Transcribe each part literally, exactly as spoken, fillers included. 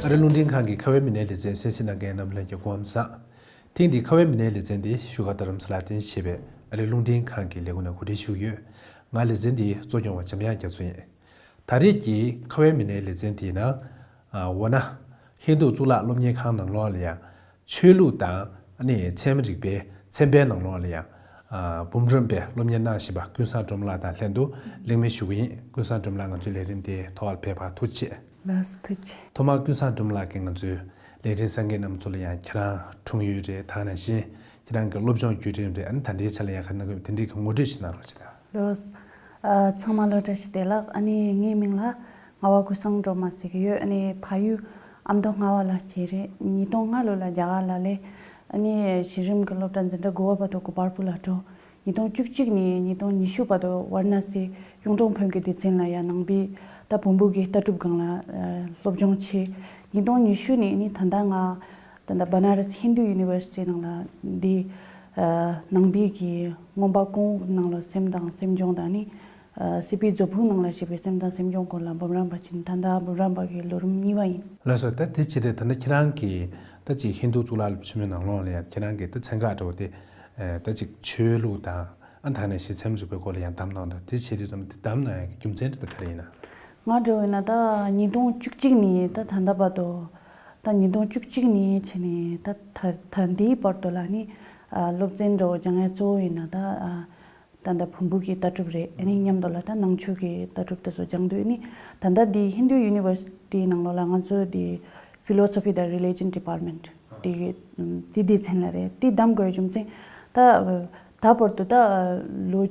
ཨ་རི་རླུང་འཕྲིན་ཁང་གི་ཁ་བའི་མི་སྣའི་ལེ་ཚན་གསན་གཟིགས་གནང་མཁན་རྣམ་པ་ལྷན་རྒྱས་སྐུ་ཁམས་བཟང་། ཐེངས་འདིའི་ཁ་བའི་མི་སྣའི་ལེ་ཚན་འདི་བཞུགས་སྒར་རྡ་རམ་ས་ལ་རྟེན་གཞི་བྱས་པའི་ཨ་རི་རླུང་འཕྲིན་ཁང་གི་ལས་ཁུངས་ནས་གོ་སྒྲིག་ཞུས་ཡོད། ང་ལེ་ཚན་འདིའི་གཙོ་སྐྱོང་བ་འཇམ་དབྱངས་རྒྱ་མཚོ་ཡིན། ད་རེས་ཀྱི་ཁ་བའི་མི་སྣའི་ལེ་ཚན་དེའི་ནང་། ཨ་འོ་ན། ཧིན་རྡུ་གཙུག་ལག་སློབ་གཉེར་ཁང་ནང་ལོགས་ལ་ཡང་། ཆོས་ལུགས་དང་ཨ་ནི་ཚན་རིག་པའི་ཚན་པའི་ནང་ལོགས་ལ་ཡང་། ཨ་འབུམ་རམས་པའི་སློབ་གཉེར་གནང་བཞིན་པ་ཀུན་བཟང་སྒྲོལ་མ་ལགས་དང་ལྷན་དུ་གླེང་མོལ་ཞུ་གི་ཡིན། ཀུན་བཟང་སྒྲོལ་མ་ལགས། ང་ཚོའི་ལས་རིམ་དེའི་ཐོག་ལ་ཕེབས་པར་ཐུགས་རྗེ་ཆེ། ལགས་སོ། ཐུགས་རྗེ་ཆེ། ཐོག་མར་ཀུན་བཟང་སྒྲོལ་མ་ལགས་ཀྱིས་ང་ཚོའི་ལས་རིམ་གསན་མཁན་རྣམ་ཚོ་ལ་ཡང་ཁྱེད་རང་འཁྲུངས་ཡུལ་རེད། དེ་ནང་བཞིན་ཁྱེད་རང་གི་སློབ་སྦྱོང་བརྒྱུད་རིམ་རེད། ཨ་ནི་ད་ལྟའི་ཆ་ལ་ཡང་ག་རེ་གནང་གི་ཡོད་མེད་དེ་འདྲའི་གི་ངོ་སྤྲོད་ཞིག་གནང་རོགས་བྱེད་དང་། ལགས་སོ། ཨ་ཚང་མ་ལ་བཀྲ་ཤིས་བདེ་ལེགས། ཨ་ནི་ངའི་མིང་ལ་རྔ་བ་ཀུན་བཟང་སྒྲོལ་མ་ཟེར་གྱི་ཡོད། ཨ་ནི་ཕ་ཡུལ་ཨ་མདོ་རྔ་བ་ལ་སྐྱེས་རེད། ཉིས་སྟོང་ལྔ་ལོ་ལ་རྒྱ་གར་ལ་སླེབས། ཨ་ནི་གཞི་རིམ་གྱི་སློབ་གྲྭ་འཛིན་གྲྭ་དགུ་པ་བར་དུ་གོ་པལ་པུར་ལ་འགྲོ། ཉིས་སྟོང་བཅུ་གཅིག་ནས་ཉིས་སྟོང་ཉི་ཤུ་བར་དུ་ཝཱ་ར་ཎ་སི་གཡུང་དྲུང་བོན་གྱི་སྡེ་ཚན་ལ་ཡང་ནང་པའི་ད་བོན་པོ་གི་ལྟ་གྲུབ་སྒང་ལ་ཨ་སློབ་སྦྱོང་བྱས། ཉིས་སྟོང་ཉི་ཤུ་ནས་ནི་ད་ལྟ་ང་ད་ལྟ་Banaras Hindu University ནང་ལ་འདི་ཨ་ནང་པའི་གི་མངོན་པ་ཀུན་ནང་ལ་སེམས་དང་སེམས་སྦྱོང་དང་ནི་ཨ་སྲིད་པའི་མཛོད་ཕུགས་ནང་ལ་བྱས་པའི་སེམས་དང་སེམས་སྦྱོང་སྐོར་ལ་འབུམ་རམས་པ་ཕྱིན། ད་ལྟ་འབུམ་རམས་པ་གི་ལོ་རིམ་གཉིས་པ་ཡིན། ལགས་སོ། ད་དེ་བྱས་ཏེ་ད་ལྟ་ཁྱེད་རང་གིས་ད་ཅིག་ཧིན་རྡུ་གཙུག་ལག་སློབ་ཆེན་མོའི་ནང་ལོགས་ལ་ཡང་ཁྱེད་རང་གི་ད་ཚན་ཁག་འདྲ་བོ་དེ་ཨ་ད་ཅིག་ཆོས་ལུགས་དང་ཨ་ད་ནས་ཤེས་ཚད་རིག་པའི་སྐོར་ལ་ཡང་བདམས་གནང་འདུག་དེ་བྱེད་དུས་ཙམ་དེ་བདམས་གནང་ཡག་གི་རྒྱུ་མཚན་དེ་ད་ག་རེ་ཡིན་ན། ང་འདྲ་བོ་ཡིན་ན་ད་ཉིས་སྟོང་བཅུ་གཅིག་ནས་ད་ད་ལྟ་བར་དུ། ད་ཉིས་སྟོང་བཅུ་གཅིག་ནས་བྱས་ནས་ད་ད་ད་ལྟའི་བར་དུ་ལ་ནི་ཨ་སློབ་ཚན་འདྲ་བོ་སྦྱང་ཡ་གཙོ་བོ་ཡིན་ན་ད་ཨ་ད་ད་བོན་པོ་གི་ལྟ་གྲུབ་རེད། ཨ་ནི་མཉམ་དུ་ལ་ད་ནང་ཆོས་ཀྱི་ལྟ་གྲུབ་དེ་ཚོ་སྦྱང་དུས། ཨ་ནི་ད་ལྟ་འདི་Hindu University ནང་ལོགས་ལ་ང་ཚོ་འདི་Philosophy དང་Religion Department དེ་གི་དེ་སྡེ་ཚན་ལ་རེད། དེ་བདམས་དགོས་རྒྱུ་མཚན་ད། ད་བར་དུ་ད་ལོ་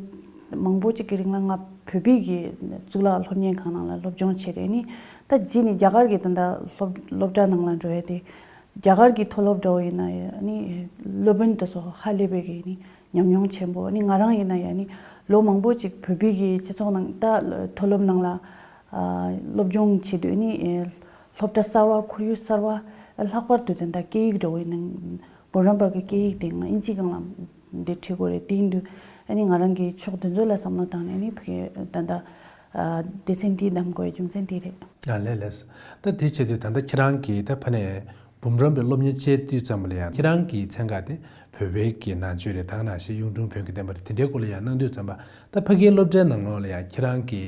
མང་པོ་ཅིག་གི་རིང་ལ་ང་བོད་པའི་གི་གཙུག་ལག་སློབ་གཉེར་ཁང་ནང་ལ་སློབ་སྦྱོང་བྱས་རེད། ནི་ད་རྗེས་ནས་རྒྱ་གར་གི་ད་ལྟ་སློབ་སློབ་གྲྭ་ནང་ལ་འགྲོ་ཡ་དེ། རྒྱ་གར་གི་མཐོ་སློབ་འདྲ་བོ་ཡིན་ན་ཡང་ནི་སློབ་དཔོན་དེ་ཚོ་ཧ་ལས་པའི་གི་ནི་ཉམས་མྱོང་ཆེན་པོ། ནི་ང་རང་ཡིན་ན་ཡང་ནི་ལོ་མང་པོ་ཅིག་བོད་པའི་གི་སྤྱི་ཚོགས་ནང་ད་མཐོ་སློབ་ནང་ལ་ཨ་སློབ་སྦྱོང་བྱེད་དུས་ནི་ཨེ་སློབ་གྲྭ་གསར་བ་ཁོར་ཡུག་གསར་བ། ལྷག་པར་དུ་དེ་འདྲ་སྐད་ཡིག་འདྲ་བོ་ཡིན་ན། འབུམ་རམས་པ་གི་སྐད་ཡིག་དེ་ང་ཨིན་ཇི་སྒང་ལ་འདི་ཁྲིད་དགོས་རེད། དེ་ཡིན་དུས་ཨ་ནི་ང་རང་གི་ཕྱོགས་དེ་ཚོ་ལ་བསམ་བློ་བཏང་ནས་ནི་ཕ་གི་ད་ལྟ་ཨ་སྡེ་ཚན་འདི་བདམས་དགོས་རྒྱུ་མཚན་དེ་རེད། ཨ་ལས་ལས། ད་དེ་བྱེད་དུས་ད་ལྟ་ཁྱེད་རང་གིས་ད་ཕ་ནས་འབུམ་རམས་པའི་སློབ་གཉེར་བྱེད་དུས་ཙམ་པ་ལ་ཡང་ཁྱེད་རང་གི་ཚན་ཁག་དེ་བོད་པའི་གི་ནང་ཆོས་རེད། ད་ག་ནང་བཞིན་གཡུང་དྲུང་བོན་གྱི་བསྟན་པ་རེད། དེ་འདྲའི་སྐོར་ལ་ཡང་གནང་དུས་ཙམ་པ་ད་ཕ་གིའི་སློབ་གྲྭའི་ནང་ལོགས་ལ་ཡང་ཁྱེད་རང་གི་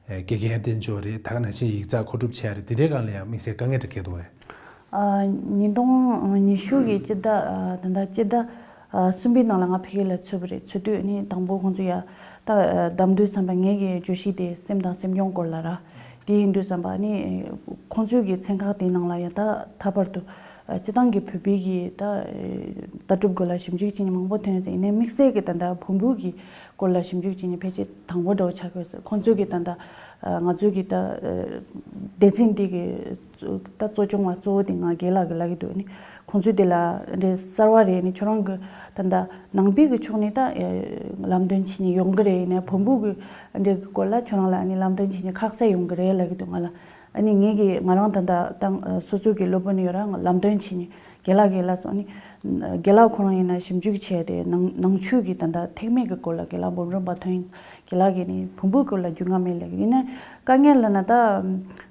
ཨེ་དགེ་རྒན་བསྟེན་ཕྱོགས་རེད། ད་ག་ནང་བཞིན་ཡིག་ཚགས་མཁོ་སྒྲུབ་བྱེད་ཡ་རེད། དེ་འདྲའི་སྒང་ལ་ཡང་དམིགས་བསལ་དཀའ་ངལ་འདྲ་འཁེལ་འདུག་གས། ཨ་ཉིས་སྟོང་ཉི་ཤུ་གི་སྤྱི་ཟླ་ཨ་ད་ལྟ་སྤྱི་ཟླ་ཨ་གསུམ་པའི་ནང་ལ་ང་ཕ་གི་ལ་ཚུད་པ་རེད། ཚུད་དུས་ནི་དང་པོ་ཁོང་ཚོ་ཡ་ད་ཨ་བདམས་དུས་ཙམ་པ་ངེད་ཀྱི་བརྗོད་གཞི་དེ་སེམས་དང་སེམས་སྦྱོང་སྐོར་ལ་ར། དེ་ཡིན་དུས་ཙམ་པ་ནི་ཁོང་ཚོའི་གི་ཚན་ཁག་དེའི་ནང་ལ་ཡ་ད་ད་བར་དུ་ཨ་སྤྱི་བཏང་གི་བོད་པའི་གི་ད་ཨ་ལྟ་གྲུབ་སྐོར་ལ་ཞིབ་འཇུག་བྱེད་མཁན་མང་པོ་ཐོན་ཡོད་ཟེར། ཡིན་ནའི་དམིགས་བསལ་གི་ད་ལྟ་བོན་པོ་གི་སྐོར་ལ་ཞིབ་འཇུག་བྱེད་མཁན་ཕལ་ཆེར་དང་པོ་འདྲ་བོ་ཆགས་ཀྱི་ཡོད་ཟེར། ཁོང་ཚོས་གི་ད་ལྟ་ཨ་ང་ཚོའི་གི་ད་ཨ་སྡེ་ཚན་འདི་གི་ད་གཙོ་སྐྱོང་བ་གཙོ་བོ་དེ་ང་རྒན་ལགས་ཀྱིས་ལབ་ཀྱི་འདུག་ནི་ཁོང་ཚོས་དེ་ལ་འདྲེ་གསར་བ་རེད། ནི་ཁྱོད་རང་གི་ད་ལྟ་ནང་པའི་གི་ཕྱོགས་ནས་ད་ཨ་ལམ་སྟོན་བྱེད་མཁན་ཡོང་གི་རེད། ཡིན་ནའི་བོན་པོ་གི་འདྲེ་གི་སྐོར་ལ་ཁྱོད་རང་ལ་ནི་ལམ་སྟོན་བྱེད་མཁན་ཁག་ས་ཡོང་གི་རེད་ལབ་ཀྱི་འདུག་ང་ལ། ཨ་ནི་ངེད་ཀྱིས་ང་རང་ད་ལྟ་ཏང་སོ་སོ་གི་སློབ་དཔོན་ཡོད་ར་ལམ་སྟོན་བྱེད་མཁན་རྒན་ལགས་ཀྱིས་ལབ་སོང་། ཨ་ནི་རྒན་ལགས་ཁོ་རང་ཡིན་ན་ཞིབ་འཇུག་བྱས་ཏེ་ནང་ནང་ཆོས་ཀྱི་ད་ལྟ་ཐེག་དམན་གྱི་སྐོར་ལ་རྒན་ལགས་འབུམ་རམས་པ་ཐོན། རྒན་ལགས་ཀྱིས་ནི་བོན་པོའི་སྐོར་ལ་རྒྱུས་མངའ་མེད་ལབ་ཀྱི་ཡིན་ན། དཀའ་ངལ་ལབ་ན་ད་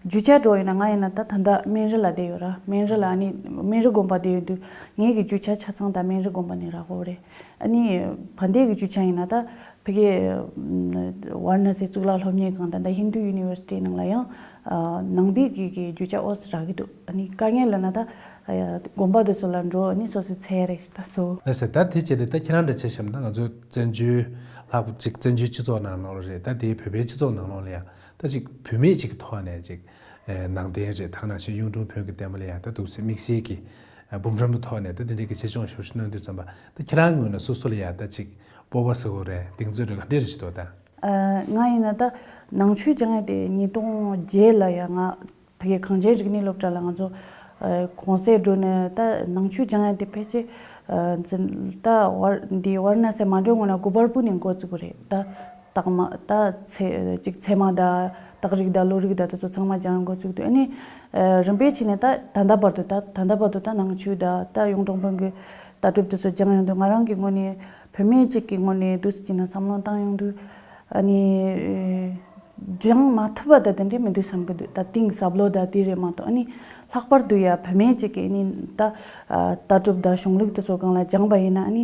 རྒྱུ་ཆ་འདྲ་བོ་ཡིན་ན་ང་ཡིན་ན་ད་ད་ལྟ་སྨན་རི་ལ་བསྡད་ཡོད་ར། སྨན་རི་ལ་ཨ་ནི་སྨན་རི་དགོན་པ་བསྡད་ཡོད་དུས་ངེད་ཀྱི་རྒྱུ་ཆ་ཆ་ཚང་ད་སྨན་རི་དགོན་པ་ནས་རག་གི་ཡོད་རེད། ཨ་ནི་བན་དེ་གི་རྒྱུ་ཆ་ཡིན་ན་ད་ཕ་གི་ཝཱ་ར་ཎ་སི་གཙུག་ལག་སློབ་གཉེར་ཁང་དང་ད་ཧིན་རྡུ་ཡུ་ནི་ཝར་སི་ཊི་ནང་ལ་ཡང་ནང་པའི་གི་གི་རྒྱུ་ཆ་ཨོ་ཙི་རག་གི་འདུག་ཨ་ནི་དཀའ་ངལ་ལབ་ན་ད་དགོན་པ་དེ་ཚོ་ལ་འགྲོ་ཨ་ནི་སོ་སོའི་ཚད་རེད་ད་སོ། ལགས་སེ། ད་དེ་བྱས་ཏེ་ད་ཁྱེད་རང་འདྲ་བྱས་བཤད་ན་ང་ཚོ་བཙན་བྱོལ་ལྷག་པ་ཅིག་བཙན་བྱོལ་སྤྱི་ཚོགས་ནང་ལོགས་རེད། ད་དེའི་བོད་པའི་སྤྱི་ཚོགས་ནང་ལོགས་ལ་ཡང་ད་ཅིག་བུད་མེད་ཅིག་གི་ཐོག་ནས་ཅིག་ནང་བསྟན་རེད། ད་ག་ནང་བཞིན་གཡུང་དྲུང་བོན་གྱི་བསྟན་པ་ལ་ཡང་ད་འདུག་སེ་དམིགས་བསལ་གྱི་འབུམ་རམས་པའི་ཐོག་ནས་ད་དེ་འདྲའི་གི་ཆེད་སྦྱོང་ཞབས་ཞུ་གནང་དུས་ཙམ་པ་ད་ཁྱེད་རང་ངོས་ནས་སོ་སོ་ལ་ཡང་ད་ཅིག་སྤོབས་པ་ཟེར་དགོས་རེད། གདེང་ཚོད་རེད། ག་འདྲས་རེད་ཞིག་འདུག་ད། ཨ་ང་ཡིན་ན་ད་ནང་ཆོས་སྦྱང་ཡ་དེ་ཉིས་སྟོང་བརྒྱད་ལ་ཡང་ང་ཕ་གི་གངས་ཅན་རིག་གནས་སློབ་གྲྭ་ལ་ང་ཚོ་ཨ་གུང་སེང་འགྲོ་ནས་ད་ནང་ཆོས་སྦྱང་ཡ་དེ་ཕལ་ཆེར་ཨ་འཛིན་ད་ཝར་འདི་ཝར་ན་སེ་མ་འགྲོ་སྔོན་ན་གོ་པལ་པུར་ནས་འགོ་བཙུགས་པ་རེད། ད་རྟགས་མ་ད་ཚད་ཅིག་ཚད་མ་ད་རྟགས་རིགས་ད་བློ་རིག་ད་དེ་ཚོ་ཚང་མ་སྦྱང་འགོ་བཙུགས་དུས་ཨ་ནི་ཨ་རིམ་པས་བྱས་ནས་ད་ད་ལྟ་བར་དུ་ད་ད་ལྟ་བར་དུ་ད་ནང་ཆོས་ད་ད་གཡུང་དྲུང་བོན་གྱི་ལྟ་གྲུབ་དེ་ཚོ་སྦྱང་ཡོང་དུས་ང་རང་གི་ངོས་ནས་བུད་མེད་ཅིག་གི་ངོས་ནས་འདུག་སེ་བྱས་ན་བསམ་བློ་བཏང་ཡོང་དུས་ཨ་ནི། སྦྱང་མ་ཐུབ་པ་དང་དེ་འདྲས་མི་འདུག་བསམ་གི་འདུག་ད་གཏིང་ཟབ་ལོ་ད་དེ་རེད་མ་གཏོགས་ཨ་ནི་ ལྷག་པར་དུ་ཡ་བུད་མེད་ཅིག་གིས་ནི་ད་ལྟ་གྲུབ་དང་གཞུང་ལུགས་དེ་ཚོ་སྒང་ལ་སྦྱངས་པ་ཡིན་ན་ནི་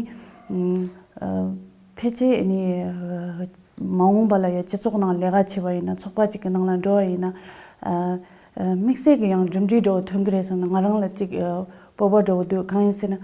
ཕལ་ཆེར་ནི་མ་འོངས་པ་ལ་ཡ་སྤྱི་ཚོགས་ནང་ལས་ཀ་བྱེད་པ་ཡིན་ན། ཚོགས་པ་ཅིག་གི་ནང་ལ་འགྲོ་བ་ཡིན་ན། དམིགས་བསལ་གྱི་ཡང་གྲུབ་འབྲས་འདྲ་བོ་ཐོན་གི་རེད་བསམ་ན། ང་རང་ལ་ཅིག་སྤོབས་པ་འདྲ་བོ་འདུག་གང་ཡིན་ཟེར་ན།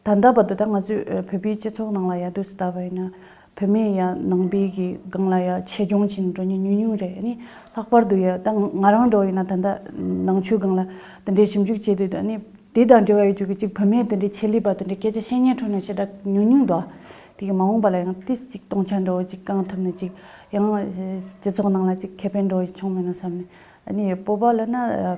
ད་ལྟ་བར་དུ་ད་ང་ཚོས་བོད་པའི་སྤྱི་ཚོགས་ནང་ལ་ཡ་འདུག་སེ་བལྟས་པ་ཡིན་ན། བུད་མེད་ཡ་ནང་པའི་གི་སྒང་ལ་ཡ་ཆེད་སྦྱོང་བྱེད་འགྲོ་མཁན་ཉུང་ཉུང་རེད། ཨ་ནི་ལྷག་པར་དུ་ཡ་ད་ང་རང་འདྲ་བོ་ཡིན་ན། ད་ལྟ་ནང་ཆོས་སྒང་ལ་དེ་འདྲའི་ཞིབ་འཇུག་བྱེད་དུས། ཨ་ནི་དེ་དང་འབྲེལ་བ་ཡོད་རྒྱུ་གི་ཅིག་བུད་མེད་དེ་འདྲའི་ཆེད་ལས་པ་དེ་འདྲའི་སྐད་ཆ་བཤད་མཁན་ཁྲོད་ན་ཞེ་དྲག་ཉུང་ཉུང་འདུག་དེ་གི་མ་འོངས་པ་ལ་ཡང་ཏིས་ཅིག་སྟོང་ཆ་འདྲ་བོ་ཅིག་བསྐང་ཐུབ་ན། ཅིག་ཡང་སྤྱི་ཚོགས་ནང་ལ་ཅིག་ཁེ་ཕན་འདྲ་བོ་བྱུང་མེད་ན་བསམ་ནས། ཨ་ནི་སྤོབས་པ་ལབ་ན་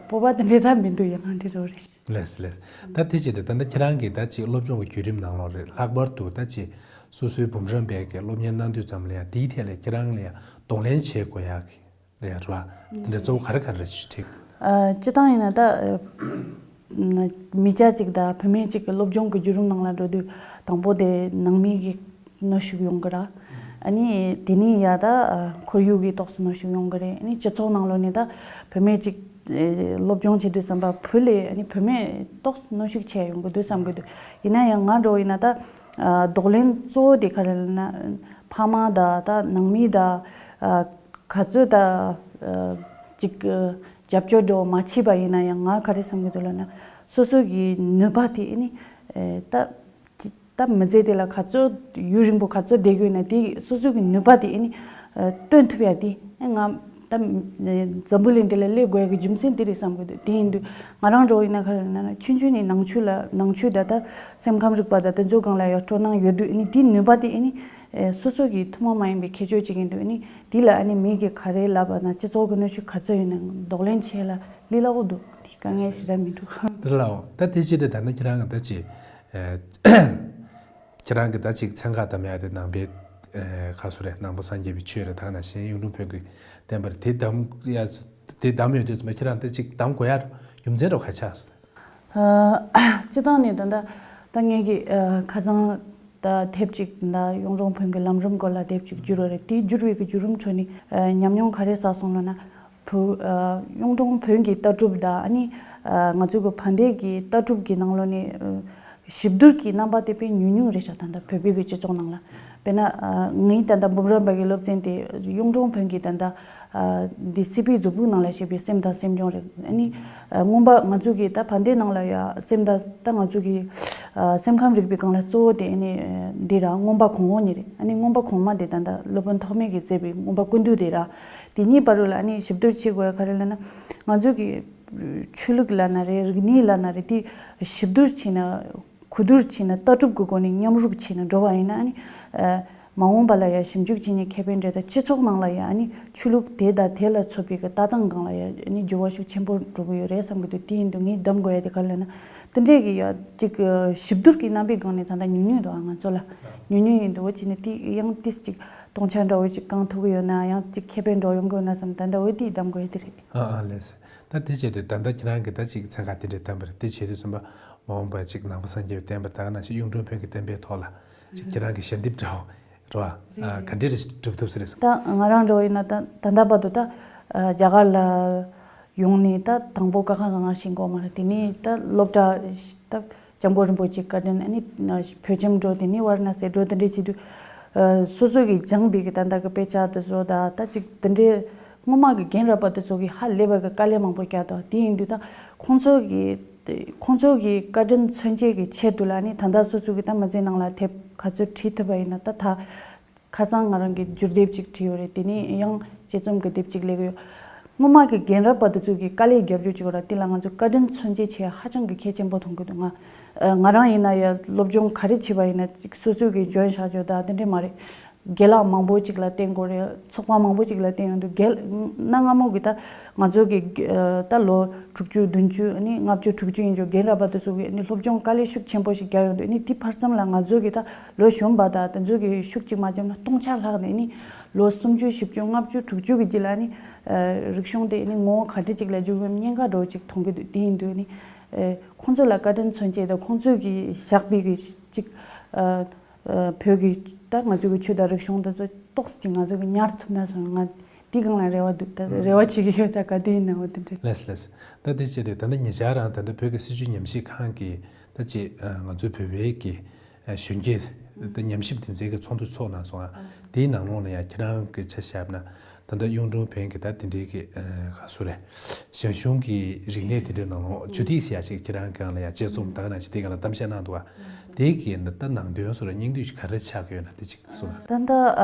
སྤོབས་པ་དེ་འདྲའི་ད་མི་འདུག་ཡང་འདི་འདྲ་བོ་རེད། ལགས་སོ་ལགས་སོ། ད་དེ་བྱས་ཏེ་ད་ལྟ་ཁྱེད་རང་གིས་ད་ཅིག་སློབ་སྦྱོང་གི་བརྒྱུད་རིམ་ནང་ལོགས་རེད། ལྷག་པར་དུ་ད་ཅིག་སོ་སོའི་འབུམ་རམས་པའི་གི་སློབ་གཉེར་གནང་དུས་ཙམ་ལ་ཡང་དེའི་ཐད་ལ་ཁྱེད་རང་ལ་ཡང་གདོང་ལེན་བྱེད་དགོས་ཡག་གི་རེད་ཡ་ར། དེ་འདྲ་གཙོ་བོ་ག་རེ་ག་རེ་རེད་ཅིག་དྲིས། ཨ། སྤྱིར་བཏང་ཡིན་ན་ད་མི་སྐྱ་ཅིག་དང་བུད་མེད་ཅིག་གི་སློབ་སྦྱོང་གི་བརྒྱུད་རིམ་ནང་ལ་འགྲོ་དུས། དང་པོ་དེ་ནང་མི་གི་གནོན་ཤུགས་ཡོང་གི་ར། ཨ་ནི་དེ་ནས་ཡ་ད་ཁོར་ཡུག་གི་ཏོག་ཙམ་གནོན་ཤུགས་ཡོང་གི་རེད། ཨ་ནི་སྤྱི་ཚོགས་ནང་ལོགས་ནས་ད་བུད་མེད་ཅིག་སློབ་སྦྱོང་བྱེད་དུས་ཙམ་པ་བུ་ལས་ཨ་ནི་བུད་མེད་ཏོག་ཙམ་གནོན་ཤུགས་ཆེ་ཡོང་གི་འདུག་བསམ་གི་འདུག་ཡིན་ན་ཡང་ང་འདྲ་བོ་ཡིན་ན་ད་གདོང་ལེན་གཙོ་བོ་དེ་ག་རེ་ལབ་ན། ཕ་མ་དང་ད་ནང་མི་དང་ག་ཚོད་ད་ཅིག་རྒྱབ་སྐྱོར་འདྲ་བོ་མ་བྱས་པ་ཡིན་ན་ཡང་། ང་ག་རེ་བསམ་གི་འདུག་ལབ་ན། སོ་སོ་གི་ནུས་པ་དེ་ཨ་ནི་ད་ད་མི་ཚེ་དེ་ལ་ག་ཚོད་ཡུན་རིང་པོ་ག་ཚོད་བསྡད་དགོས་ན། དེ་སོ་སོ་གི་ནུས་པ་དེ་ཨ་ནི་སྟོན་ཐུབ་ཡ་དེ་ང་ད་འཛམ་བུ་གླིང་འདི་ལ་སླེབས་དགོས་ཡ་གི་རྒྱུ་མཚན་དེ་རེད་བསམ་གི་འདུག་དེ་ཡིན་དུས་ང་རང་འདྲ་བོ་ཡིན་ན་ག་རེ་ལབ་ན། ཆུང་ཆུང་ནས་ནང་ཆོས་ལ་ནང་ཆོས་དང་ད་སེམས་ཁམས་རིག་པ་དང་དེ་ཚོ་སྒང་ལ་ཡ་སྤྲོ་སྣང་ཡོད་དུས། ཨ་ནི་དེའི་ནུས་པ་དེ་ཨ་ནི་སོ་སོ་གི་ཐུན་མོང་མ་ཡིན་པའི་ཁྱད་ཆོས་ཅིག་ཡིན་དུས། ཨ་ནི་དེ་ལ་ཨ་ནི་མི་གིས་ག་རེ་ལབ་པ་ན། སྤྱི་ཚོགས་ཀྱི་གནོན་ཤུགས་ག་ཚོད་ཡོད་ན་གདོང་ལེན་བྱེད་ལ་ལི་ལ་འོ་འདུག་དེ་དཀའ་ངལ་ཞེ་དྲག་མི་འདུག་དེ་ལའོ། ད་དེ་ཅི་སྟེ་ད་ནི་ཁྱེད་རང་གི་ད་ཅི་ཨེ། ཁྱེད་རང་གི་ད་ཅིག་མཚན་ཁ་བདམས་ཡ་དེ་ནང་པའི་ཨེ་ཁ་སོ་རེད། ནང་པ་སངས་རྒྱས་པའི་ཆོས་རེད། ད་ག་ནང་བཞིན་གཡུང་དྲུང་བོན་གྱི་བསྟན་པ་རེད། དེ་བདམས་ཡ་དེ་བདམས་ཡོད་དུས་ཙམ་པ་ཁྱེད་རང་ད་ཅིག་བདམས་དགོས་ཡ་རྒྱུ་མཚན་རོ་ག་ཆགས་སོང་། ཨ། སྤྱིར་བཏང་ནས་ད་ལྟ་ད་ངེད་ཀྱི་ཨ་ཁ་སང་ད་དེབ་ཅིག་ད་གཡུང་དྲུང་བོན་གྱི་ལམ་རིམ་སྐོར་ལ་དེབ་ཅིག་བསྒྱུར་བ་རེད། དེ་བསྒྱུར་བའི་གི་བརྒྱུད་རིམ་ཁྲོད་ནས་ཨ་ཉམས་མྱོང་ག་རེ་བསགས་སོང་ལབ་ན། བུ་ཨ་གཡུང་དྲུང་བོན་གྱི་ལྟ་གྲུབ་དང་། ཨ་ནི་ཨ་ང་ཚོ་གི་བན་དེ་གི་ལྟ་གྲུབ་ཀྱི་ནང་ལོགས་ནས་ཨ་ཞིབ་བསྡུར་གྱི་རྣམ་པ་དེ་དཔེ་ཉུང་ཉུང་རེད་ཤག་ད་ལྟ་བོད་པའི་གི་སྤྱི་ཚོགས་ནང་ལ། དཔེར་ན་ཨ་ངའི་ད་ལྟ་འབུམ་རམས་པ་གི་སློབ་ཚན་དེ་གཡུང་དྲུང་བོན་གྱི་ད་ལྟ་ཨ་འདི་སྲིད་པའི་མཛོད་ཕུག་ནང་ལ་བཤད་པའི་སེམས་དང་སེམས་བྱུང་རེད། ཨ་ནི་ཨ་མངོན་པ་ང་ཚོ་གི་ད་བན་དེ་ནང་ལ་ཡ་སེམས་དང་ད་ང་ཚོ་གི་ཨ་སེམས་ཁམས་རིག་པའི་སྒང་ལ་གཙོ་བོ་དེ་ཨ་ནི་འདི་ར་མངོན་པ་གོང་འོག་གཉིས་རེད། ཨ་ནི་མངོན་པ་གོང་མ་དེ་ད་ལྟ་སློབ་དཔོན་ཐོགས་མེད་ཀྱིས་མཛད་པའི་མངོན་པ་ཀུན་བཏུས་དེ་ར། དེ་གཉིས་བར་དུ་ལ་ཨ་ནི་ཞིབ་བསྡུར་བྱེད་དགོས་ཡ་ག་རེ་ལབ་ན། ང་ཚོ་གི་ཆོས་ལུགས་ལབ་ན་རེད། རིག་གནས་ལབ་ན་རེད། དེ་ཞིབ་བསྡུར་བྱས་ན། གོ་བསྡུར་བྱས་ན། ལྟ་གྲུབ་ཀྱི་སྒོ་ནས་མཉམ་རུབ་བྱས་ན་འགྲོ་བ་ཡིན་ན། ཨ་ནི་ཨ་མ་འོངས་པ་ལ་ཡང་ཞིབ་འཇུག་བྱེད་མཁན་ཁེ་ཕན་འདྲ་དང་། སྤྱི་ཚོགས་ནང་ལ་ཡང་ཨ་ནི་ཆོས་ལུགས་དེ་དང་དེ་ལ་མཚོན་པའི་གི་ལྟ་སྟངས་སྒང་ལ་ཡང་ཨ་ནི་འགྱུར་བ་ཤུགས་ཆེན་པོ་འགྲོ་གི་ཡོད་རེད་བསམ་གི་འདུག་དེ་ཡིན་དུས་ངས་གདམ་དགོས་ཡ་དེ་ག་རེ་ལབ་ན། དེ་འདྲས་ཀྱི་ཡ་ཅིག་ཞིབ་བསྡུར་གྱི་རྣམ་པའི་སྒང་ནས་ད་ལྟ་ཉུང་ཉུང་འདུག་ང་ཚོ་ལ་ཉུང་ཉུང་ཡིན་འདུག་འོ་བྱས་ནས་དེ་ཡང་ཏིས་ཅིག་སྟོང་ཆ་འདྲ་བོ་ཅིག་བསྐང་ཐུབ་ཀྱི་ཡོད་ན། ཡང་ཅིག་ཁེ་ཕན་འདྲ་བོ་ཡོང་གི་ཡོད་ན་བསམ། ད་ལྟ་འོ་དེ་གདམ་དགོས་ཡ་དེ་རེད། ཨ་ཨ་ལགས་སོ། ད་དེ་བྱས་ཏེ་ད་ལྟ་ཁྱེད་རང་གིས་ད་ཅིག་མཚན་ཁ་དེ་འདྲས་བསྟན་པ་རེད། དེ་བྱེད་དུས་ཙམ་པ་མ་འོངས་པ་ཅིག་ནང་པ་སངས་རྒྱས་པའི་བསྟན་པ་དང་ནང་བཞིན་གཡུང་དྲུང་བོན་གྱི་བསྟན་པའི་ཐོག་ལ་ཅིག་ཁྱེད་རང་གི་ཞལ་འདེབས་འདྲ་བོ་རེད་བ། ཨ་ག་འདྲས་རེ་སྒྲུབ་ཐུབ་ས་རེད་བསམ། ད་ང་རང་འདྲ་བོ་ཡིན་ན་ད་ད་ལྟ་བར་དུ་ད་ཨ་རྒྱ་གར་ལ་ཡོང་ནས་ད་དང་པོ་ཀ་ཁ་ག་ང་ཤེས་གོ་མ་རེད། དེ་ནས་ད་སློབ་གྲྭ་ད་སྐྱབས་མགོན་རིན་པོ་ཆེའི་བཀའ་དྲིན། ཨ་ནི་བོད་ཁྱིམ་འགྲོ། དེ་ནས་ཝཱ་ར་ཎ་སི་འགྲོ། དེ་འདྲས་བྱེད་དུས་ཨ་སོ་སོ་གིས་སྦྱངས་པའི་གི་ད་ལྟ་གི་དཔེ་ཆ་དེ་ཚོ་ད་ད་ཅིག་དེ་འདྲས་སྔོན་མ་གི་རྒན་རབས་པ་དེ་ཚོ་གིས་ཧ་ལས་པ་གི་དཀའ་ལས་མང་པོ་བརྒྱབ་འདུག་དེ་ཡིན་དུས་ད་ཁོང་ཚོ་གི་ཁོང་ཚོ་གི་བཀའ་དྲིན་མཚོན་བྱེད་ཀྱི་ཆེད་དུ་ལ་ནི་ད་ལྟ་སོ་སོ་གི་ད་མི་ཚེ་ནང་ལ་དེབ་ག་ཚོད་བྲིས་ཐུབ་པ་ཡིན་ན། ད་ད་ཁ་སང་ང་རང་གི་བསྒྱུར་དེབ་ཅིག་བྲིས་ཡོད་རེད། དེ་ནས་ཡང་དཔྱད་རྩོམ་གྱི་དེབ་ཅིག་ལས་ཀྱི་ཡོད། སྔོན་མ་གི་རྒན་རབས་པ་དེ་ཚོ་གིས་དཀའ་ལས་བརྒྱབ་རྒྱུ་ཅིག་ཡོད་ར། དེ་ལ་ང་ཚོ་བཀའ་དྲིན་མཚོན་བྱེད་བྱེད་ཧ་ཅང་གི་གལ་ཆེན་པོ་མཐོང་གི་འདུག་ང་ཨ་ང་རང་ཡིན་ན་ཡང་སློབ་སྦྱོང་ག་རེ་བྱས་པ་ཡིན་ན་ཅིག་སོ་སོ་གིས་འཇོན་བཞག་རྒྱུ་ད་དེ་འདྲས་མ་རེད། རྒན་ལགས་མང་པོ་ཅིག་ལ་བསྟེན་དགོས་རེད། ཚོགས་པ་མང་པོ་ཅིག་ལ་བསྟེན་ཡོང་དུས་རྒན་གནའ་སྔ་མོ་གི་ད་ང་ཚོ་གི་ཨ་ད་ལོ་དྲུག་ཅུ་བདུན་ཅུ་ཨ་ནི་ལྔ་བཅུ་དྲུག་ཅུ་ཡིན་རྒྱུ་རྒན་རབས་པ་དེ་ཚོ་གིས་ཨ་ནི་སློབ་སྦྱོང་དཀའ་ལས་ཤུགས་ཆེན་པོ་ཞིག་བརྒྱབ་ཡོང་དུས། ཨ་ནི་དེ་བར་མཚམས་ལ་ང་ཚོ་གི་ད་ལོ་གཞོན་པ་དང་དེ་ཚོ་གིས་ཤུགས་གཅིག་མ་བརྒྱབ་ན་སྟོང་ཆ་ལྷག་ནས་ཨ་ནི་ལོ་སུམ་ཅུ་བཞི་བཅུ་ལྔ་བཅུ་དྲུག་ཅུ་གི་རྗེས་ལ་ཨ་ནི་ཨ་རིག་གཞུང་དེ་ཨ་ནི་ངོ་བོ་ག་འདྲ་ཅིག་ལ་འགྱུར་བའི་ཉེན་ཁ་འདྲ་བོ་ཅིག་མཐོང་གི་འདུག་དེ་ཡིན་དུས་ཨ་ནི་ཨ་ཁོང་ཚོ་ལ་བཀའ་དྲིན་མཚོན་བྱེད་དང་ཁོང་ཚོས་གི་བཞག་པའི་གི་ཅིག་ཨ་ཨ་བོད་ཀྱི་ད་ང་ཚོ་གི་ཆོས་དང་རིག་གཞུང་དེ་ཚོ་ཏོག་ཙམ་ཅིག་ང་ཚོ་གི་ཉར་ཐུབ་ན་བསམ། ང་ དེའི་སྒང་ལ་རེ་བ་འདུག་ད་རེ་བ་བྱེད་ཀྱི་ཡོད། ད་ག་དུས་ཡིན་ནའང་དེ་འདྲ། ལགས་སོ་ལགས་སོ། ད་དེ་བྱས་ཏེ་ད་ལྟ་ཉེ་ཆར་རང་ད་ལྟ་བོད་ཀྱི་སྲིད་བྱུས་ཉམས་ཞིབ་ཁང་གི་ད་ཅིག་ང་ཚོའི་བོད་པའི་གི་གཞོན་སྐྱེས་ད་ཉམས་ཞིབ་དེ་ཚོའི་གི་ཚོགས་འདུ་ཚོགས་གནང་སོང་ང་། དེའི་ནང་ལོགས་ལ་ཡང་ཁྱེད་རང་གི་ཆ་བཞག་ན་ད་ལྟ་གཡུང་དྲུང་བོན་གྱི་ད་དེ་འདྲའི་གི་ག་སུ་རེད། ཞང་ཞུང་གི་རིག་གནས་དེ་འདྲའི་ནང་ལོགས་ཇུས་ཏིག་ཟེར་ཡ་ཞིག་ཁྱེད་རང་གི་སྒང་ལ་ཡང་དཔྱད་རྩོམ་དང་ན་ཅིག་དེའི་སྒང་ལ་གཏམ་བཤད་གནང་འདུག་ག་དེའི་གི་ད་ནང་དོན་སོགས་ལ་སྙིང་བསྡུས་ཤིག་ག་རེ་ཆགས་ཀྱི་ཡོད་ན་དེ་ཅིག་གསུངས་ན། ད་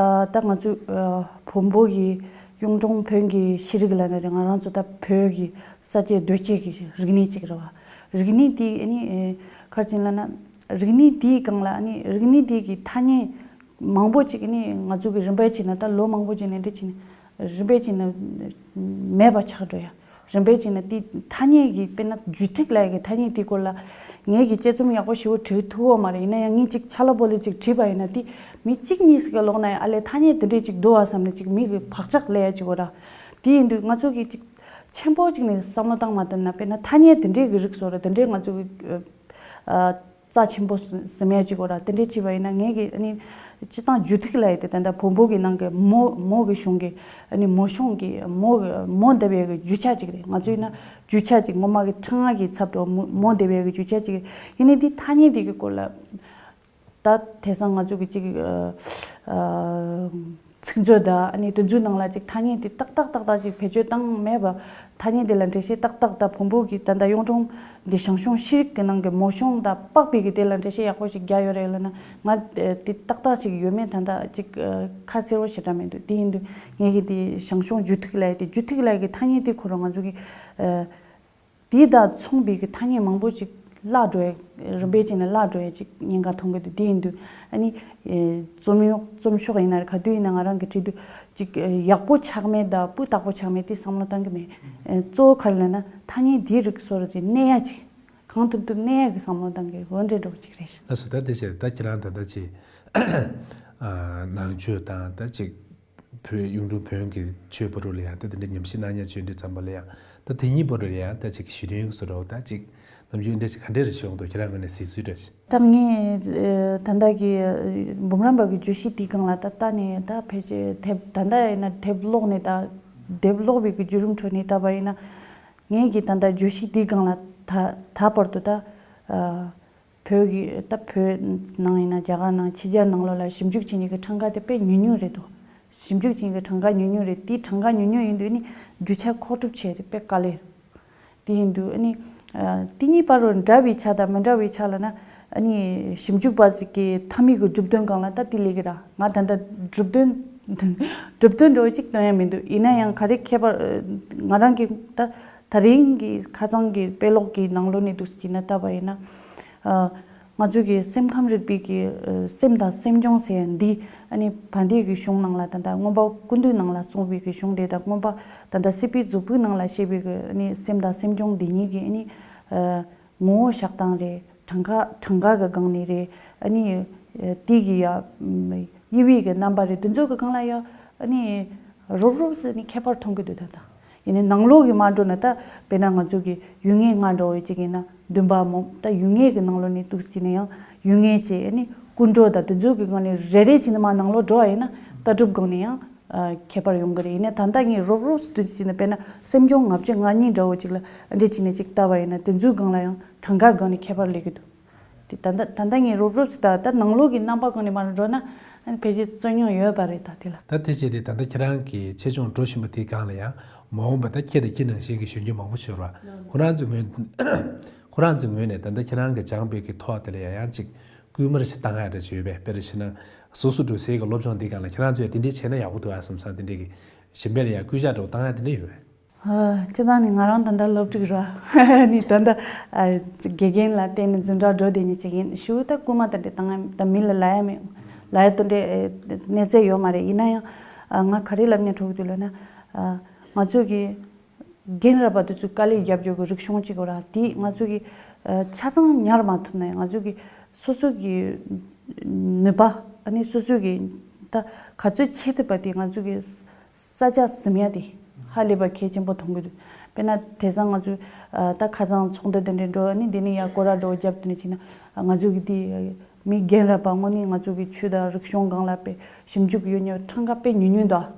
ལྟ་ད་ང་ཚོ་བོན་པོ་གི་གཡུང་དྲུང་བོན་གྱི་ཤེས་རིག་ལབ་ན་རེད། ང་རང་ཚོ་ད་བོད་ཀྱི་ས་སྐྱེས་རྡོ་སྐྱེས་ཀྱི་རིག་གནས་ཅིག་རེད་བ། རིག་གནས་དེ་ཨ་ནི་ག་རེ་ཡིན་ལབ་ན། རིག་གནས་དེའི་སྒང་ལ་ཨ་ནི་རིག་གནས་དེ་གི་ཐ་སྙད་མང་པོ་ཅིག་ཨ་ནི་ང་ཚོ་གི་རིམ་པས་བྱས་ན་ད་ལོ་མང་པོ་ཅིག་ནས་འདྲ་བྱས་ནས་རིམ་པས་བྱས་ན་མེད་པ་ཆགས་འགྲོ་ཡ། རིམ་པས་བྱས་ན་དེ་ཐ་སྙད་ཀྱི་དཔེར་ན་རྒྱུད་ཐིག་ལབ་ཡ་གི་ཐ་སྙད་དེའི་སྐོར་ལ་ངས་ཀྱི་དཔྱད་རྩོམ་ཡག་པོ་ཞེ་པོ་བྲིས་ཐུབ་ཡོད་མ་རེད། ཡིན་ན་ཡང་ངས་ཅིག་ཆ་ལ་བོ་ལེ་ཅིག་བྲིས་པ་ཡིན་ན་དེ་མི་གཅིག་གཉིས་ཤིག་གི་ལོག་ན་ཡང་ཨ་ལས་ཐ་སྙད་དེ་འདྲས་ཅིག་འདུག་བ་བསམ་ནས་ཅིག་མི་གི་བག་ཆགས་སླེབས་ཡ་ཅིག་ཡོད་ར། དེ་ཡིན་དུས་ང་ཚོ་གི་ཅིག་ཆེན་པོ་ཅིག་ནས་བསམ་བློ་བཏང་མ་ཐུབ་ན་དཔེར་ན་ཐ་སྙད་དེ་འདྲས་ཀྱི་རིགས་སོགས་ར་དེ་འདྲས་ང་ཚོ་གི་ཨ། རྩ་ཆེན་པོ་ཟིན་ཡ་ཅིག་ཡོད་ར། དེ་འདྲས་བྱས་པ་ཡིན་ན་ངས་ཀྱི་ཨ་ནི་སྤྱིར་བཏང་རྒྱུད་ཐིག་ལབ་ཡ་དེ་ད་ལྟ་བོན་པོ་གི་ནང་གི་མོ་མོ་གི་གཞུང་གི་ཨ་ནི་མོ་གཞུང་གི་མོ་མོ་འདེབས་ཡ་གི་རྒྱུ་ཆ་ཅིག་རེད། ང་ཚོ་ཡིན་ན་རྒྱུ་ཆ་ཅིག་སྔོན་མ་གི་ཕྲེང་བ་གི་ཚབ་ཏུ་མོ་མོ་འདེབས་ཡ་གི་རྒྱུ་ཆ་ཅིག་རེད། ཡིན་ནའི་དེ་ཐ་སྙད་དེ་གི་སྐོར་ལ་ད་དེང་སང་ང་ཚོ་གི་ཅིག་ཨ། ཚིག་མཛོད་དང་ཨ་ནི་དེ་ཚོའི་ནང་ལ་ཅིག་ཐ་སྙད་དེ་ཏག་ཏག་ཏག་ཏག་ཅིག་བེད་སྤྱོད་བཏང་མེད་པ། ཐ་སྙད་དེ་ལ་འགྲེལ་བཤད་ཏག་ཏག་ད་བོན་པོ་གི་ད་ལྟ་གཡུང་དྲུང་གི་ཞང་ཞུང་ཤེས་རིག་གི་ནང་གི་མོ་གཞུང་དང་པགས་པའི་གི་དེ་ལ་འགྲེལ་བཤད་ཡག་པོ་ཞིག་རྒྱག་ཡོད་རེད་ལབ་ན་ང་དེ་ཏག་ཏག་ཅིག་ཡོད་མེད་ད་ལྟ་ཅིག་ཁ་གསལ་བོ་ཞེ་དྲག་མི་འདུག་དེ་ཡིན་དུས་ངས་ཀྱི་དེ་ཞང་ཞུང་རྒྱུད་ཐིག་ལབ་ཡ་དེ་རྒྱུད་ཐིག་ལབ་ཡ་གི་ཐ་སྙད་དེ་ཁོ་རང་ང་ཚོ་གི་དེ་དང་མཚུངས་པའི་གི་ཐ་སྙད་མང་པོ་ཅིག་བརླག་འགྲོ་ཡ། རིམ་པས་བྱས་ནས་བརླག་འགྲོ་ཡ་ཅིག་ཉེན་ཁ་མཐོང་གི་འདུག་དེ་ཡིན་དུས་ཨ་ནི་རྩོམ་ཡོང་རྩོམ་ཤོག་ཡིན་ན་རེད། ག་དུས་ཡིན་ན་ང་རང་གི་བྲིས་དུས་ཅིག་ཡག་པོ་ཆགས་མེད་དང་སྤུས་དག་པོ་ཆགས་མེད་དེ་བསམ་བློ་བཏང་གི་མེད། གཙོ་བོ་ག་རེ་ལབ་ན་ཐ་སྙད་དེའི་རིགས་སོགས་རེད་དེ་གནས་ཡ་ཅིག་གང་ཐུབ་ཐུབ་གནས་ཡ་གི་བསམ་བློ་བཏང་གི་འོ་འདྲ་འདྲ་པོ་ཅིག་རེད་ཤག་ལགས་སོ། ད་དེ་བྱས་ད་ཁྱེད་རང་ད་ལྟ་ཅིག་ནང་ཆོས་དང་ད་ཅིག་བོད་གཡུང་དྲུང་བོན་གྱི་ཆོས་བར་དུ་ལ་ཡང་ད་དེ་འདྲ་ཉམས་ཞིབ་གནང་ཡ་བྱེད་དུས་ཙམ་པ་ལ་ཡང་ད་དེ་གཉིས་བར་དུ་ལ་ཡང་ད་ཅིག་ཞུ་དོན་གྱི་བཟོ་འདྲ་བོ་ད་ཅིག་ནམ་རྒྱུན་འདྲ་ཅིག་ག་འདྲ་རེ་བྱེད་ཡོང་འདུག་ཁྱེད་རང་ངོས་ནས་གཟིགས་ཚུལ་འདྲ་ཞིག་ད་ངས་ད་ལྟ་གི་འབུམ་རམས་པ་གི་བརྗོད་གཞི་དེའི་སྒང་ལ་ད་ལྟ་ནས་ད་ཕལ་ཆེར་དེབ་ད་ལྟ་ཡིན་ན་དེབ་ཀློག་ནས་ད་དེབ་ཀློག་པའི་གི་བརྒྱུད་རིམ་ཁྲོད་ནས་བལྟས་པ་ཡིན་ན་ངས་ཀྱི་ད་ལྟ་བརྗོད་གཞི་དེའི་སྒང་ལ་ད་ད་བར་དུ་ད། བོད་ཀྱི་ད་བོད་ནང་ཡིན་ན་རྒྱ་གར་ནང་ཕྱི་རྒྱལ་ནང་ལོགས་ལ་ཞིབ་འཇུག་བྱེད་མཁན་གྱི་གྲངས་ཀ་དེ་དཔེ་ཉུང་ཉུང་རེད་འདུག་ཞིབ་འཇུག་བྱེད་མཁན་གྱི་གྲངས་ཀ་ཉུང་ཉུང་རེད། དེའི་གྲངས་ཀ་ཉུང་ཉུང་ཡིན་དུས་ནི་རྒྱུ་ཆ་མཁོ་སྒྲུབ་བྱས་ཏེ་དཔེ་དཀའ་ལས་རེད། དེ་ཡིན་དུས་ནི་དེ་གཉིས་བར་རུ་འདྲ་བའི་ཆ་དང་མི་འདྲ་བའི་ཆ་ལ་ན་ནི་ཞིབ་འཇུག་པ་ཞིག་གི་མཐའ་མའི་གི་གྲུབ་དོན་སྒང་ལ་ད་དེ་ལས་ཀྱི་ར་ང་ད་ལྟ་གྲུབ་དོན་གྲུབ་དོན་འདྲ་བོ་ཅིག་སྟོན་ཡ་མི་འདུག་ཡིན་ན་ཡང་ག་རེ་ཁྱད་པར་ང་རང་གི་ད། ད་རིང་གི་ཁ་སང་གི་དཔེ་ཀློག་གི་ནང་ལོགས་ནས་འདུག་ཟེར་ན་ལྟ་བ་ཡིན་ན། ང་ཚོ་གི་སེམས་ཁམས་རིག་པའི་གི་སེམས་དང་སེམས་བྱུང་ཟེར་ཡ་འདི་ཨ་ནི་བན་དེ་གི་གཞུང་ནང་ལ་ད་ལྟ་མངོན་པ་ཀུན་བཏུས་ནང་ལ་གསུངས་པའི་གི་གཞུང་དེ་དང་མངོན་པ་ད་ལྟ་སྲིད་པའི་མཛུབ་གུ་ནང་ལ་བཤད་པའི་གི་ཨ་ནི་སེམས་དང་སེམས་བྱུང་འདི་གཉིས་ཀྱི་ཨ་ནི་ངོ་བོ་བཞག་སྟངས་རེད། གྲངས་ཀ་གྲངས་ཀ་གི་སྒང་ནས་རེད། ཨ་ནི་དེ་གི་ཡ་དབྱེ་བའི་གི་རྣམ་པ་རེད། དེ་ཚོ་གི་སྒང་ལ་ཡ་ཨ་ནི། རོབ་རོབ་ཙམ་ནི་ཁྱད་པར་མཐོང་གི་འདུག་ད་ལྟ། ཡིན་ནའི་ནང་ལོགས་ཀྱི་མ་འགྲོ་ན་ད་དཔེར་ན་ང་ཚོ་གི་ཡུལ་ངེས་ལྔ་འདྲ་བོ་ཅིག་ཡིན་ན་འདུན་པ་མོ་ད་ཡུལ་ངེས་ཀྱི་ནང་ལོགས་ནས་འདུག་ཟེར་ནས་ཡང་ཡུལ་ངེས་བྱས་ཨ་ནི་ཀུན་འགྲོ་དང་དེ་ཚོ་གི་སྒང་ནས་རེ་རེ་བྱས་ནས་མར་ནང་ལོགས་འགྲོ་བ་ཡིན་ན་ལྟ་གྲུབ་སྒང་ནས་ཡང་ཁྱད་པར་ཡོང་གི་རེད། ཡིན་ནའི་ད་ལྟ་ངས་རོབ་རོབ་ཙམ་འདུག་ཟེར་ནས་དཔེར་ན་སེམས་བྱུང་ལྔ་བཅུ་ང་གཉིས་འདྲ་བོ་ཅིག་ལ་འདྲ་བྱས་ནས་ཅིག་ལྟ་བ་ཡིན་ན་དེ་ཚོའི་སྒང་ལ་ཡང་གྲངས་ཀ་སྒང་ནས་ཁྱད་པར་སླེབས་ཀྱི་འདུག་དེ་ད་ལྟ་ད་ལྟ་ངས་རོབ་རོབ་ཅིག་ད་ལྟ་ནང་ལོགས་ཀྱི་རྣམ་པ་གང་ནས་མར་འགྲོ་ན་ཕལ་ཆེར་རྩོད་རྙོག་ཡོད་པ་རེད་ད་དེ་ལ། ད་དེ་བྱས་ཏེ་ད་ལྟ་ཁྱེད་རང་གིས་ཆེད་སྦྱོང་འགྲོ་བཞིན་པ་དེའི་སྒང་ལ་ཡང་མ་འོངས་པ་ད་ཁྱེད་དང་ཁྱེད་ནང་བཞིན་གྱི་གཞོན་སྐྱེས་མང་པོ་ཤོར་བ་ཁོ་རང་ཚོའི་ངོས་ཁོ་རང་ཚོའི་ངོས་ནས་ད་ལྟ་ཁྱེད་རང་གིས་སྦྱངས་པའི་གི་ཐོག་དེ་ལ་ཡང་ཡང་ཅིག་སྐུལ་མར་ཞིག་བཏང་ཡ་འདྲ་ཅིག་ཡོད་པས། དཔེར་བྱས་ན་སོ་སོ་འགྲོ་སའི་གི་སློབ་སྦྱོང་འདི་སྒང་ལ་ཁྱེད་རང་ཚོས་དེ་འདྲའི་བྱས་ན་ཡག་པོ་འདུག་ཨ་བསམ་བསམ་དེ་འདྲའི་གི་གཞན་པ་ལ་ཡང་སྐུལ་ལྕག་འདྲ་བོ་བཏང་ཡ་དེ་འདྲ་ཡོད་པས། སྤྱིར་བཏང་ནི་ང་རང་ད་ལྟ་སློབ་ཕྲུག་རེད་བ། ནི་ད་ལྟ་དགེ་རྒན་ལ་བརྟེན་ནས་འཛིན་གྲྭ་འགྲོ་བསྡད་མཁན་ཅིག་ཡིན། ཞུ་ད་རྐུན་མ་དེ་འདྲ་བཏང་ཡ་ད་མི་ལ་ལབ་ཡ་མེད། ལབ་ཡ་དེ་འདྲའི་གནས་ཚད་ཡོད་མ་རེད། ཡིན་ན་ཡང་ང་ག་རེ་ལབ་ནས་འགྲོ་གི་འདུག་ལབ་ན། ང་ཚོ་གི་རྒན་རབས་པ་དེ་ཚོས་དཀའ་ལས་རྒྱབ་རྒྱུ་གི་རིག་གཞུང་ཅིག་ཡོད་ར། དེ་ང་ཚོ་གི་ཆ་ཚང་ཉར་མ་ཐུབ་ན་ཡང་ང་ཚོ་གི་སོ་སོ་གི་ནུས་པ་ཨ་ནི་སོ་སོ་གི་ད་ག་ཚོད་ཆེ་ཐུབ་པ་དེ་ང་ཚོ་གི་ས་ཆ་ཟིན་ཡ་དེ་ཧ་ལས་པ་གལ་ཆེན་པོ་མཐོང་གི་འདུག་དཔེར་ན་དེང་སང་ང་ཚོས་ད་ཁ་སང་ཚོགས་འདུ་དེ་འདྲ་འགྲོ་ནི་འདི་ནི་ཡ་སྐོར་ར་འགྲོ་རྒྱབ་དུ་ནི་བྱས་ན་ང་ཚོ་གི་དེ་མི་རྒན་རབས་པ་དངོས་གནས་ང་ཚོ་གི་ཆོས་དང་རིག་གཞུང་སྒང་ལ་དཔེ་ཞིབ་འཇུག་ཡོད་མཁན་གྲངས་ཀ་དཔེ་ཉུང་ཉུང་འདུག་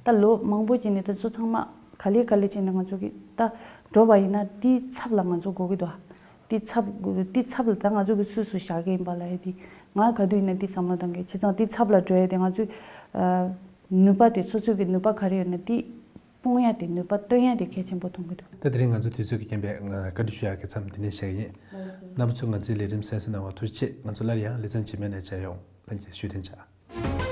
ད་ལོ་མང་པོ་ཅིག་ནས་ད་ཚོ་ཚང་མ་ག་ལེ་ག་ལེ་བྱས་ནས་ང་ཚོ་གི་ད་འགྲོ་བ་ཡིན་ན་དེའི་ཚབ་ལ་ང་ཚོ་དགོས་ཀྱི་འདུག་དེའི་ཚབ་དེའི་ཚབ་ལ་ད་ང་ཚོ་གི་སུས་སུ་བཞག་གི་ཡིན་པ་ལ་ཡ་དེ་ང་ག་དུས་ཡིན་ན་དེ་བསམ་བློ་བཏང་གི་བྱས་ཙང་དེའི་ཚབ་ལ་འགྲོ་ཡ་དེ་ང་ཚོའི་ནུས་པ་དེ་སོ་སོ་གི་ནུས་པ་ག་རེ་ཡོད་ན་དེ་སྤུངས་ཡ་དེ་ནུས་པ་བཏོན་ཡ་དེ་གལ་ཆེན་པོ་མཐོང་གི་འདུག་ད་དེ་རིང་ང་ཚོ་དུས་ཚོད་ཀྱི་རྐྱེན་པས་ང་བཀའ་འདྲི་ཞུ་ཡག་གི་མཚམས་འདི་ནས་བཞག་གི་ཡིན། རྣམ་པ་ཚོས་ང་ཚོའི་ལས་རིམ་གསན་གཟིགས་གནང་བར་ཐུགས་རྗེ་ཆེ། ང་ཚོ་སླར་ཡང་ལེ་ཚན་རྗེས་མའི་ནང་མཇལ་ཡོང་། ལྷན་རྒྱས་བཞུགས་གདན་འཇགས།